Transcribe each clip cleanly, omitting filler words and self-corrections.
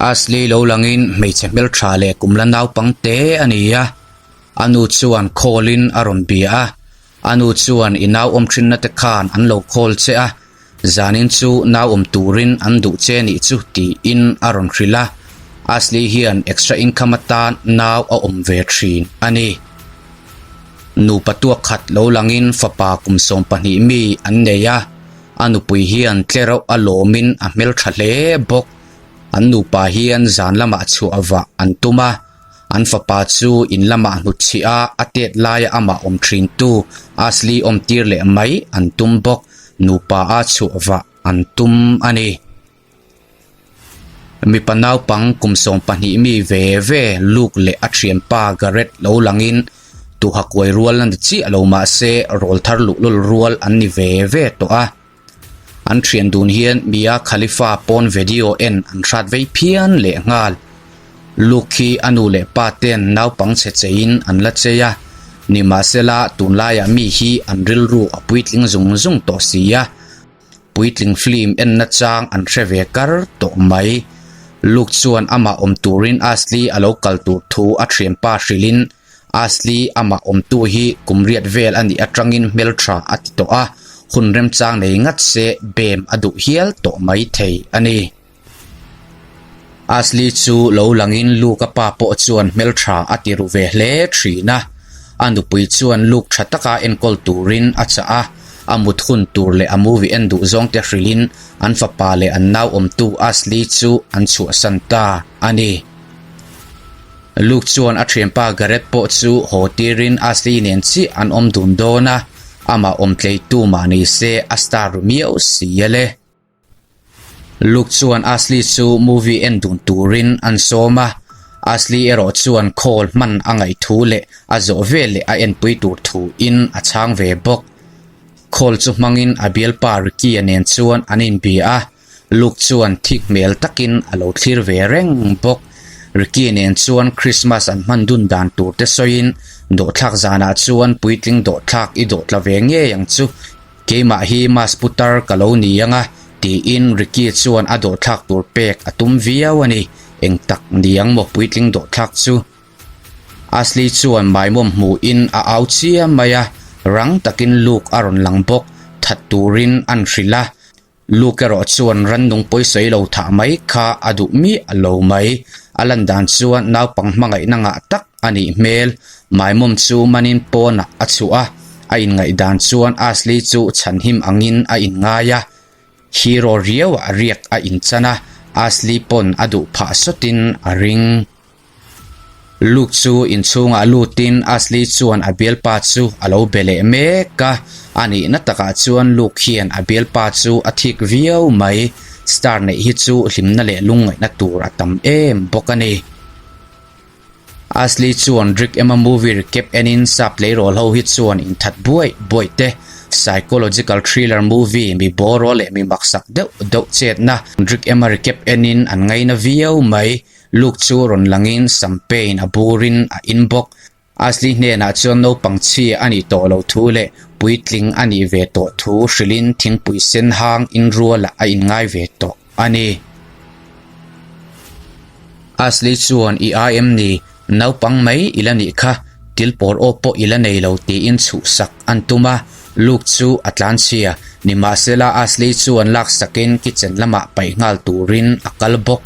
Ashley lo langin hmeichhe hmeltha leh kum la naupang te a ni a, a nu chuan call in a rawn bia a, a nu chuan i nau awm thinna te khan an lo call che a, zanin chu nau awm turin an duh che nih chu tiin a rawn hrilh a, Ashley hian extra income atan nau a awm ve thin a ni. Nupa tuak khat lo langin fapa kum 12 mi an nei a, a nupui hian tlereuh a lawmin a hmeltha hle bawk. An nupa hian zan lamah chhuah vah an tum a, an fapa chu in lamah hnutchhih a, a tet laia amah awm thintu Ashley awm tir leh mai an tum bawk. Nupa a chhuah vah an tum a ni. Mipa naupang kum 12 mi ve ve Luke leh a thianpa Gareth lo langin tuha kuai rual a ni chiah lo mahse rawlthar luhlul rual an ni ve ve tawh a. An thian dun hian Mia Khalifa pawn video en an hrat vei phian leh nghal. Luke hi a nu leh pa ten naupang chhe cheiin an la chei a, nimahsela tunlaiah mi hi an rilru a puitling zung zung tawh si a, puitling film en nachang an hre ve kar tawh mai. Luke chuan amah awm turin Ashley a lo kal tur thu a thianpa hrilhin Ashley amah awmtu hi kum riat vel a nih atangin hmeltha a ti tawh a, hun remchang nei ngat se bem a duh hial tawh mai thei a ni. Ashley chu lo langin Luke-a pa pawh chuan hmeltha a ti ru ve hle thin a, a nupui chuan Luke tha taka enkawl turin a chah a, a mut hun tur leh a movie en duh zawngte hrilhin an fapa leh an nau awmtu Ashley chu an chhuahsan ta a ni. Luke chuan a thianpa Gareth pawh chu haw tirin Ashley nen chiah an awm dun dawn a, amah awm tleitu mah ni se a star ru miau si a le. Luke chuan Ashley chu movie en dun turin an sawm a, Ashley erawh chuan call hman a ngaih thu leh a zawh veleh a enpui tur thu in a chhang ve bawk. Call chu hmangin a bialpa Ricky-a nen chuan an inbia a, Luke chuan thik hmel takin a lo thlir ve reng bawk. Ricky nen chuan Christmas an hman dun dan tur te sawiin dawhthlak zanah chuan puitling dawhthlak i dawh tla ve ngei ang chu, keimah hi Mas putar ka lo ni ang a, tiin Ricky chuan a dawhthlak tur pek a tum viau a ni. Eng tak ni ang maw puitling dawhthlak chu? Ashley chuan maimawm hmuhin a au chiam mai a, rang takin Luke a rawn lang bawk, that turin an hrilh a. Luke erawh chuan rannung pawisawi lo thah mai kha a duh miah lo mai. A lan dan chuan naupang hmangaihna ngah tak a nih hmel. Maimawm chu manin pawnah a chhuah a, a inngaih dan chuan Ashley chu chhanhim angin a inngai a. Hero riauah riak a inchan a, Ashley pawn a duh phah sawtin a ring. Luke chu inchhungah lutin Ashley chuan a bialpa chu a lo be leh mek a, a nihna takah chuan Luke hian a bialpa chu a thik viau mai, star neih hi chu hlimna leh lungngaihna tur a tam em bawk a ni. Ashley chuan Rick Emma movie recap enin sap tleirawl ho hi chuan inthat buaih buaih te, psychological thriller movie mi bawraw leh mi maksak deuh deuh chetna Rick Emma recap enin an ngaina viau mai. Luke chu rawn langin champagne a burin a in bawk. Ashley hnenah chuan naupang chhia a nih tawh loh thu leh puitling a nih ve tawh thu hrilhin thingpui sen hang inrualah a inngai ve tawh a ni. Ashley chuan i ai em ni? Naupang mai i la nih kha, til pawr aw pawh i la nei lo tiin chhuhsak an tum a, Luke chu a tlanchhia. Nimahsela Ashley chuan laksakin kitchen lamah paih nghal turin a kal bawk.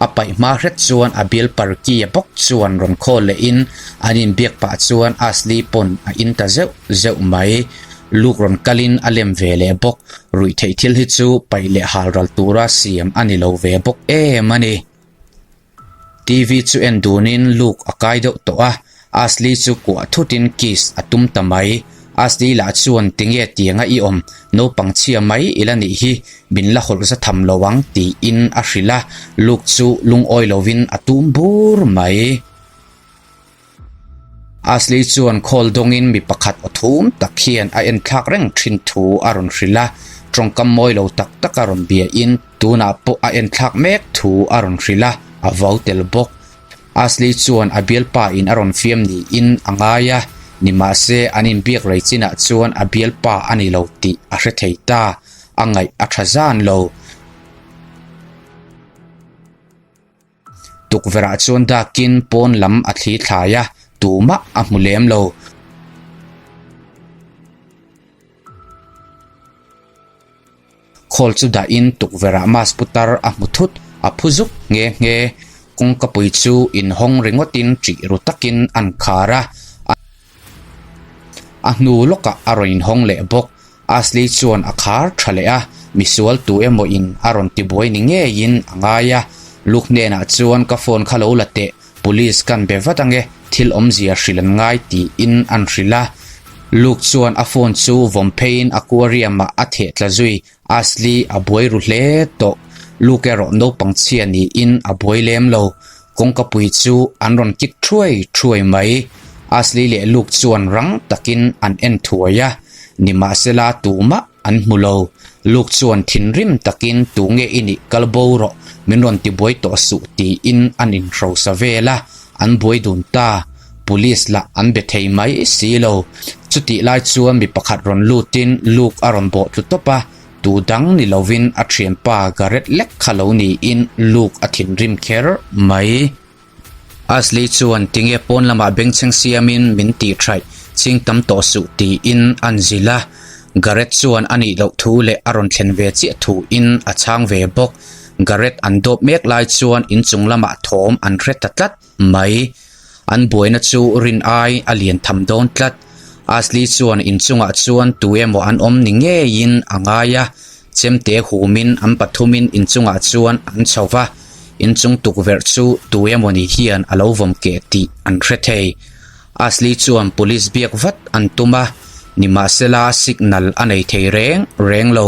A paih hma hret chuan a bial parky-a bawk chuan rawn khawl lehin an inbiak pah chuan Ashley pawn a in ta zeuh zeuh mai. Luke rawn kalin a lem ve leh bawk. Ruihtheih thil hi chu paih leh hal ral tura siam a ni lo ve bawk em a ni. TV chu en dunin Luke a kai deuh tawh a, Ashley chu kuah thutin kiss a tum ta mai. Ashley lah chuan tinge tianga i awm, naupang chhia mai i la nih hi, min la hawlh za tham lo ang tiin a hrilh a, Luke chu lungawi lovin a tum bur mai. Ashley chuan khawl dawngin mi pakhat aw thum tak hian a en thlak reng thin thu a rawn hrilh a, tawngkam mawi lo tak taka rawn biain tunah pawh a en thlak mek thu a rawn hrilh a, a vau tel bawk. Ashley chuan a bialpa in a rawn fiam niin a ngai a, nimahse an inbiak rei chinah chuan a bialpa a ni lo tih a hre thei ta, a ngaih a tha zan lo. Tukverhah chuan dakin pawn lam a thli thlai a, tumah a hmu lem lo. Call chu dahin tukverhah mask putar a hmu thut, a phu zuk nghe nghe. Kawngkapui chu inhawng ringawtin ṭih ru takin an khar a, a hnu lawkah a rawn inhawng leh bawk. Ashley chuan a khar tha leh a, misual tu emaw in a rawn tibuai ni ngeiin a ngai a. Luke hnenah chuan ka phone kha lo la teh, police kan be vat ange, thil awmzia hrilh an ngai tiin an hrilh a. Luke chuan a phone chu vawm pheiin aquarium ah a theh tla zui, Ashley a buai ru hle tawh. Luke erawh naupang chhia niin a buai lem lo. Kawngkapui chu an rawn kik thuai thuai mai. Ashley leh Luke chuan rang takin an en thuai a, nimahsela tumah an hmu lo. Luke chuan thinrim takin tunge i nih kal bo rawh, min rawn tibuai tawh suh tiin an inhrosa vel a, an buai dun ta. Police lah an be thei mai si lo. Chutih lai chuan mi pakhat rawn lutin Luke a rawn bawh tlu tawp a, Tu dang ni lovin a thianpa Gareth lek kha lo niin Luke a thinrim kher mai. Ashley chuan tinge pawn lamah bengchheng siamin min tih thaih ching tam tawh suh tiin an zilh a. Gareth chuan a nih loh thu leh a rawn thlen ve chiah thu in a chhang ve bawk. Gareth an dawp mek lai chuan inchung lamah thawm an hre ta tlat mai. An buaina chu rin ai a lian tham dawn tlat. Ashley chuan inchungah chuan tu emaw an awm ni ngeiin a ngai a, chemte humin an pathumin inchungah chuan an chho va, inchung tukverh chu tu emaw ni hian a lo vawm keh tih an hre thei. Ashley chuan police biak vat an tum a, nimahsela signal a nei thei reng reng lo.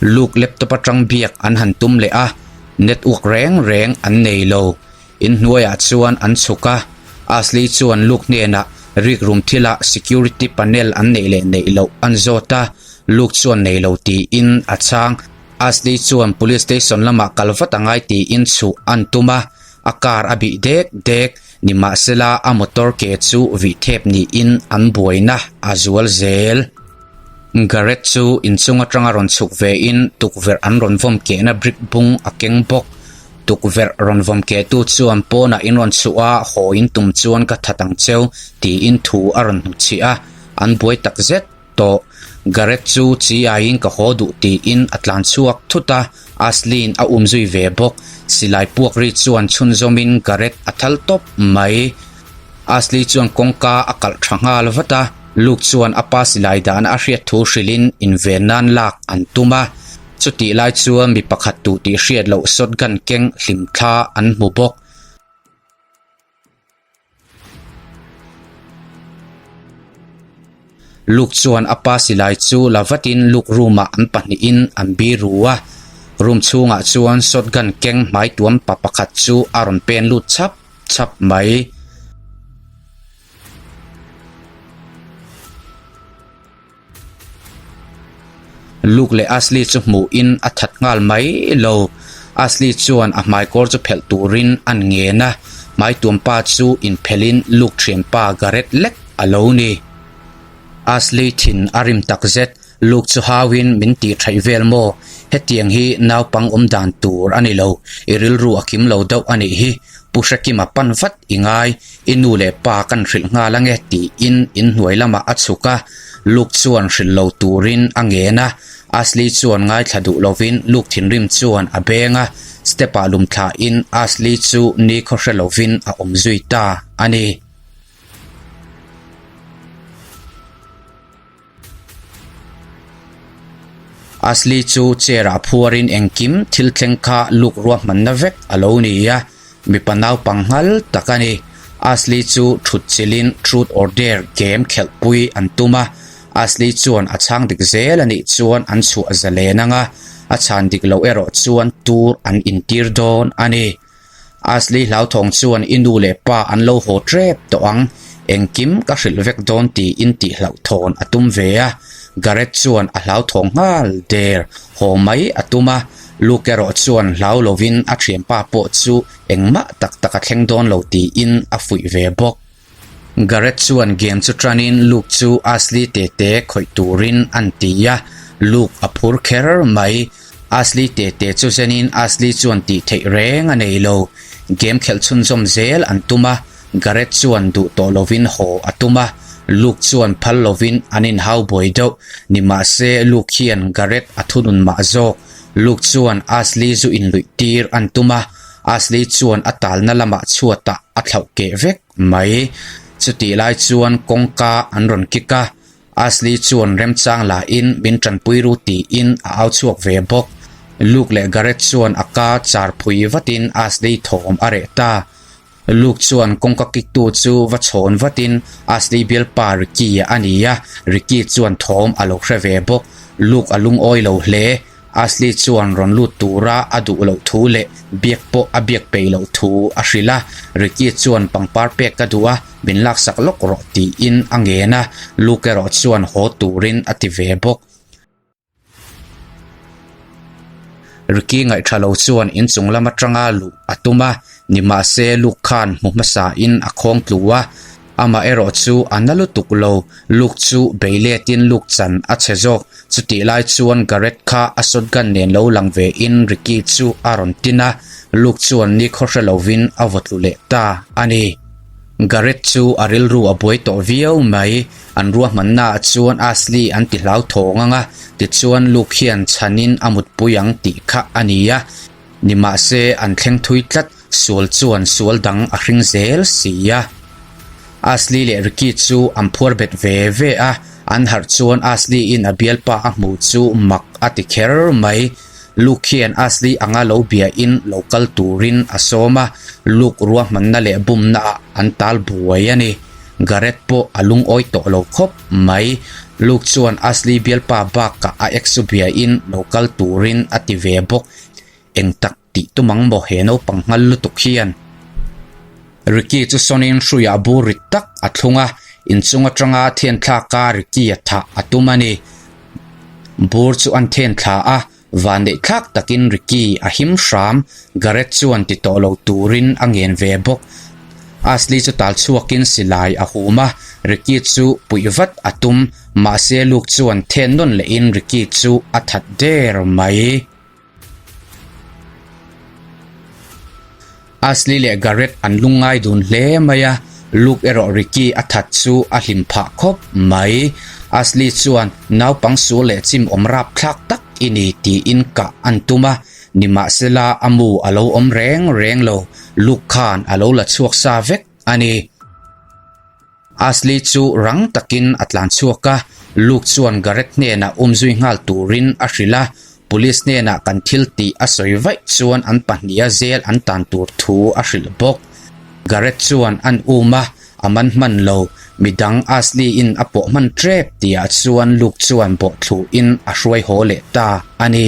Luke laptop atang biak an han tum leh a, network reng reng an nei lo. Inhnuaiah chuan an chhuk a, Ashley chuan Luke hnenah rikrum thilah security panel an neih leh neih loh an zawt a, Luke chuan nei lo tiin a chhang. Ashley chuan police station lamah kal vat a ngai tiin chhuh an tum a, a car a bih dek dek, nimahsela a motor ke chu vih thep niin an buaina a zual zel. Gareth chu inchung atanga rawn chhuk vein tukverh an rawn vawm kehna brick bung a keng bawk. Tukverh rawn vawm kehtu chuan pawnah in rawn chhuh a, haw in tum chuan ka that ang cheu tiin thu a rawn hnuchhih a, an buai tak zet tawh. Gareth chu chi aiin ka haw duh tiin a tlan chhuak thut a, Ashley-in a um zui ve bawk. Silai puak ri chuan chhunzawmin Gareth a thal tawp mai. Ashley chuan kawngka a kalh tha nghal vat a, Luke chuan a pa silai dahna a hriat thu hrilhin inven nan lak an tum a. Chutih lai chuan mi pakhat tu tih hriat loh shotgun keng hlim thla an hmu bawk. Luke chuan a pa silai chu la vatin Luke room ah an pahnihin an biru a. Room chhungah chuan shotgun keng hmaituam pa pakhat chu a rawn pen lut chhap chhap mai. Luke leh Ashley chu hmuhin a that nghal mai lo. Ashley chuan a hmaikawr chu phelh turin an ngen a, hmaituampa chu inphelhin Luke thianpa Gareth lek a lo ni. Ashley thin a rim takzet, Luke chu hauin min tih thaih vel maw? Hetiang hi naupang awm dan tur a ni lo, i rilru a kim lo deuh a nih hi, Pu Hrekima pan vat i ngai, i nu leh pa kan hrilh nghal ange tiin inhnuai lamah a chhuk a, Luke chuan hrilh lo turin a ngen a, Ashley chuan ngaithla duh lovin Luke thinrim chuan a beng a, step ah lum thlahin Ashley chu nikhaw hre lovin a awm zui ta a ni. Ashley chu chair ah phuarin engkim thil thleng kha luk ruahmanna vek a lo ni a, mipa naupang nghal tak a ni. Ashley chu thut chilhin Truth or Dare game khelhpui an tum a, Ashley chuan a chhang dik zel a nih chuan an chhuah zalen ang a, a chhan dik loh erawh chuan tur an intir dawn a ni. Ashley hlauthawng chuan i nu leh pa an lo haw tep tawh ang, engkim ka hrilh vek dawn tiin tih hlauhthawn a tum ve a. Gareth chuan a hlauthawng nghal der, haw mai a tum a, Luke erawh chuan hlau lovin a thianpa pawh chu engmah tak tak a thleng dawn lo tiin a fuih ve bawk. Gareth chuan game chu tanin Luke chu Ashley tete khawih turin an ti a, Luke a phur kher mai. Ashley tete chu zenin Ashley chuan tih theih reng a nei lo. Game khelh chhunzawm zel an tum a, Gareth chuan duh tawh lovin haw a tum a, Luke chuan phal lovin an inhau buai deuh. Nimahse, Luke hian Gareth a thunun mah zawk. Luke chuan Ashley zu inluih tir an tum a, Ashley chuan a talna lamah chhuatah a thlauh keh vek mai. Chutih lai chuan kawngka an rawn kick a, Ashley chuan remchang lahin min tanpui ru tiin a au chhuak ve bawk. Luke leh Gareth chuan a ka char phui vatin Ashley thawm a reh ta. Luke chuan kawngka kiktu chu va chhawn vatin Ashley bialpa Ricky a ni a, Ricky chuan thawm a lo hre ve bawk. Luke a lungawi lo hle. Ashley chuan rawn lut tura a duh loh thu leh biak pawh a biak peih loh thu a hrilh a, Ricky chuan pangpar pek ka duh a, min laksak lawk rawh tiin a ngen a, Luke erawh chuan haw turin a ti ve bawk. Ricky ngaihṭha lo chuan inchung lam aṭanga luh a tum a, nimahse Luke khan hmu hmasain a khawng tlu a, Amah erawh chu a na lutuk lo, Luke chu bei letin Luke chan a chhe zawk. Chutih lai chuan Gareth kha a shotgun nen lo lang ve in Ricky chu a rawn tin a, Luke chuan ni khaw hre lovin a vaw tlu leh ta a ni. Gareth chu a rilru a buai tawh viau mai, an ruahmanna ah chuan Ashley an ti hlauthawng ang a, tichuan Luke hian chhanin a mutpui ang tih kha a ni a. Nimahse an thleng thui tlat, sual chuan sual dang a hring zel si a. Ashley leh Ricky chu an phuar bet ve ve a, an harh chuan Ashley in a bialpa a hmu chu mak a ti kher mai. Luke hian Ashley anga lo bia in lo kal turin a sawm a, Luke ruahmanna leh bumna ah an tal buai a ni. Gareth pawh a lungawi tawh lo khawp mai. Luke chuan Ashley bialpa bakah a ex chu bia in lo kal turin a ti ve bawk. Eng tak tih tum ang maw he naupang nghal lutuk hian? Ricky chu sawnin hruiah bur rit tak a thlung a, inchung atanga thian thlaka Ricky a thah a tum a ni. Bur chu an then thla a, Vanneih thlak takin Ricky a him hram, Gareth chuan ti tawh lo turin a ngen ve bawk. Ashley chu tal chhuakin silai a hum a, Ricky chu puih vat a tum, mahse Luke chuan then nawn lehin Ricky chu a that der mai. Ashley leh Gareth an lungngai dun hle mai a, Luke erawh Ricky a that chu a hlim phah khawp mai. Ashley chuan naupang sual leh chim awm rapthlak tak i ni tiin kah an tum a, nimahsela a mu a lo awm reng reng lo, Luke khan a lo la chhuak sa vek a ni. Ashley chu rang takin a tlan chhuak a, Luke chuan Gareth hnenah umzui nghal turin a hrilh a, Police hnenah kan thil tih a sawi vaih chuan an pahniha zel an tan tur thu a hrilh bawk. Gareth chuan an um a, a man hman lo, midang Ashley in a pawh hman tep tihah chuan Luke chuan bawhthluhin a hruai haw leh ta a ni.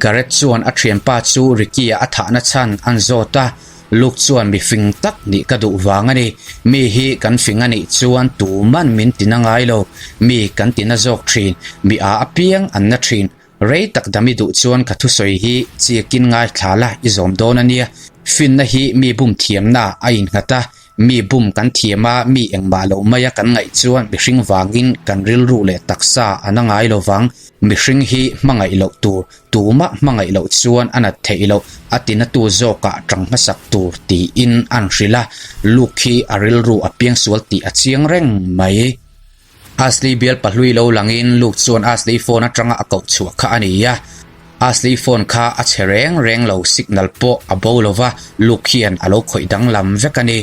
Gareth chuan a thianpa chu Ricky-a a thahna chhan an zawt a, Luke chuan mi fing tak nih ka duh vang a ni. Mi hi kan fing a nih chuan tuman min tina ngai lo, mi kan tina zawk thin, mi a apiang an na thin. Rei tak dam i duh chuan ka thusawi hi chiakin ngaithla la i zawm dawn a nia. Finna hi mi bum thiamna a innghat a, Mi bum kan thiam a, mi engmah lo maia kan ngaih chuan mihring vangin kan rilru leh taksa a na ngai lo vang. Mihring hi hmangaih loh tur, tumah hmangaih loh chuan a nat theih loh, a tinatu zawkah tang hmasak tur tiin an hrilh a, Luke hi a rilru a piangsual tih a chiang reng mai. Ashley bial pahlui lo langin Luke chuan Ashley phone atanga a koh chhuah kha a ni a. Ashley phone kha a chhe reng reng lo, signal pawh a bo lo va, Luke hian a lo khawih danglam vek a ni.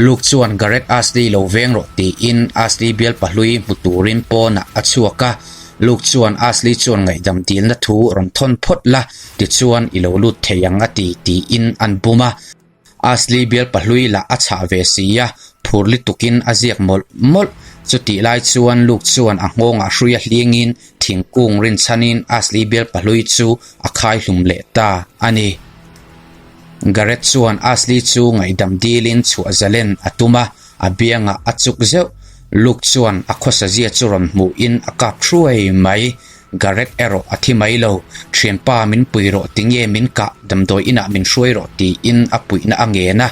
Luke chuan Gareth Ashley lo veng rawh tiin Ashley bial pahlui hmu turin pawnah a chhuak a. Luke chuan Ashley chuan ngaihdam dilna thu rawn thawn phawt la, tichuan i lo lut thei ang a ti tiin an bum a. Ashley bial pahlui lah a chhah ve si a, phur litukin a ziak mawlh mawlh. Chutih lai chuan Luke chuan a nghawngah hrui a hlingin thingkung rinchhanin Ashley bial pahlui chu a khai hlum leh ta a ni. Gareth chuan Ashley chu ngaihdam dilin chhuah zalen a tum a, a biangah a chuk zeuh. Luke chuan a khawsa zia chu rawn hmuhin a kap thuai mai. Gareth erawh a thi mai lo, Thianpa min pui rawh tinge min kah, damdawi inah min hruai rawh tiin a puihna a ngen a,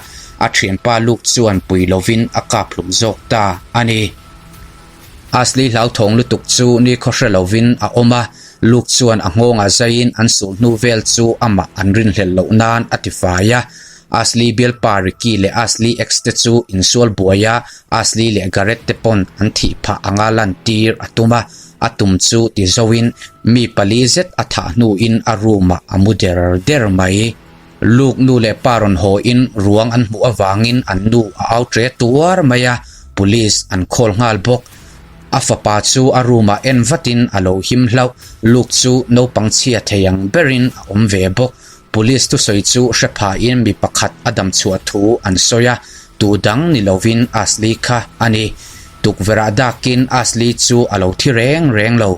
a thianpa Luke chuan pui lovin a kap hlum zawk ta a ni. Ashley hlauthawng lutuk chu nikhaw hre lovin a awm a, Luke chuan a nghawngah zaiin an sulhnu vel chu amah an rinhlelh loh nan a tifai a. Ashley bialpa Ricky leh Ashley ex te chu insual buai a, Ashley leh Gareth te pawn an thih phah anga lantir a tum a. A tum chu ti zoin mi pali zet a thah hnuin a room ah a mu der der mai. Luke nu leh pa rawn haw in ruang an hmuh avangin an nu a au tre tuar mai a, police an call nghal bawk. A fapa chu a room ah en vatin a lo him hlauh. Luke chu naupang chhia thei ang berin a awm ve bawk. Police thusawi chu hre phain mi pakhat a dam chhuah thu an sawi a, tu dang ni lovin Ashley kha a ni. Tukverh ah dakin Ashley chu a lo thi reng reng lo.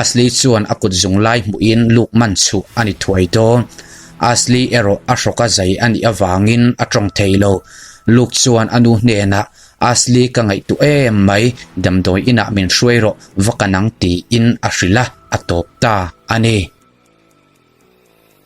Ashley chuan a kut zung lai hmuhin Luke man chhuh a ni thuai dawn. Ashley erawh a hrawka zai a nih avangin a tawng thei lo. Luke chuan a nu hnenah, Ashley ka ngaihtuah em mai, damdawi inah min hruai rawh, va ka nang tiin a hrilh a, a tawp ta a ni.